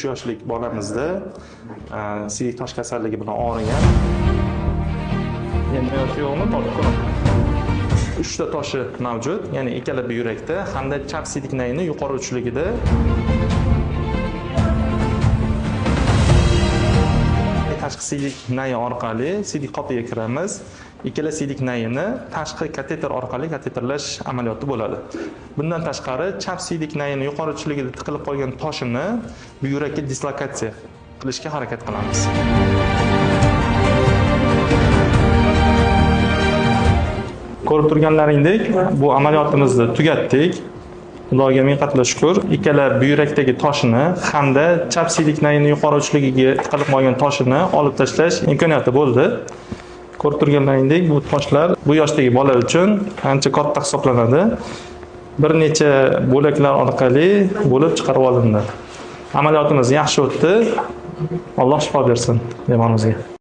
3 yoshlik bolamizda siydik tosh kasalligi bilan og'rigan. Endi yoshi yo'qmi? Tortib ko'raman. 3 ta toshi mavjud, ya'ni ikkala buyrakda hamda chap siydik nayini yuqori uchligida. Tashqi siydik nayi orqali siydik qopiga kiramiz. Ikkala siydik nayini tashqi kateter orqali kateterlash amaliyoti bo'ladi. Bundan tashqari chap siydik nayini yuqori uchligida tiqilib qolgan toshini buyrakka dislokatsiya qilishga harakat qilamiz. Ko'rib turganlaringdek, bu amaliyotimizni tugatdik. Xudoga ming qatla shukr. Ikkala buyrakdagi toshini hamda chap siydik nayini yuqori uchligiga tiqilib qolgan toshini olib tashlash imkoniyati bo'ldi. Ko'rib turganlaringdek, bu toshlar bu yoshdagi bola uchun ancha katta hisoblanadi. Bir necha bo'laklar orqali bo'lib chiqarib olindi. Amaliyotimiz yaxshi o'tdi. Alloh shifo bersin bemorimizga.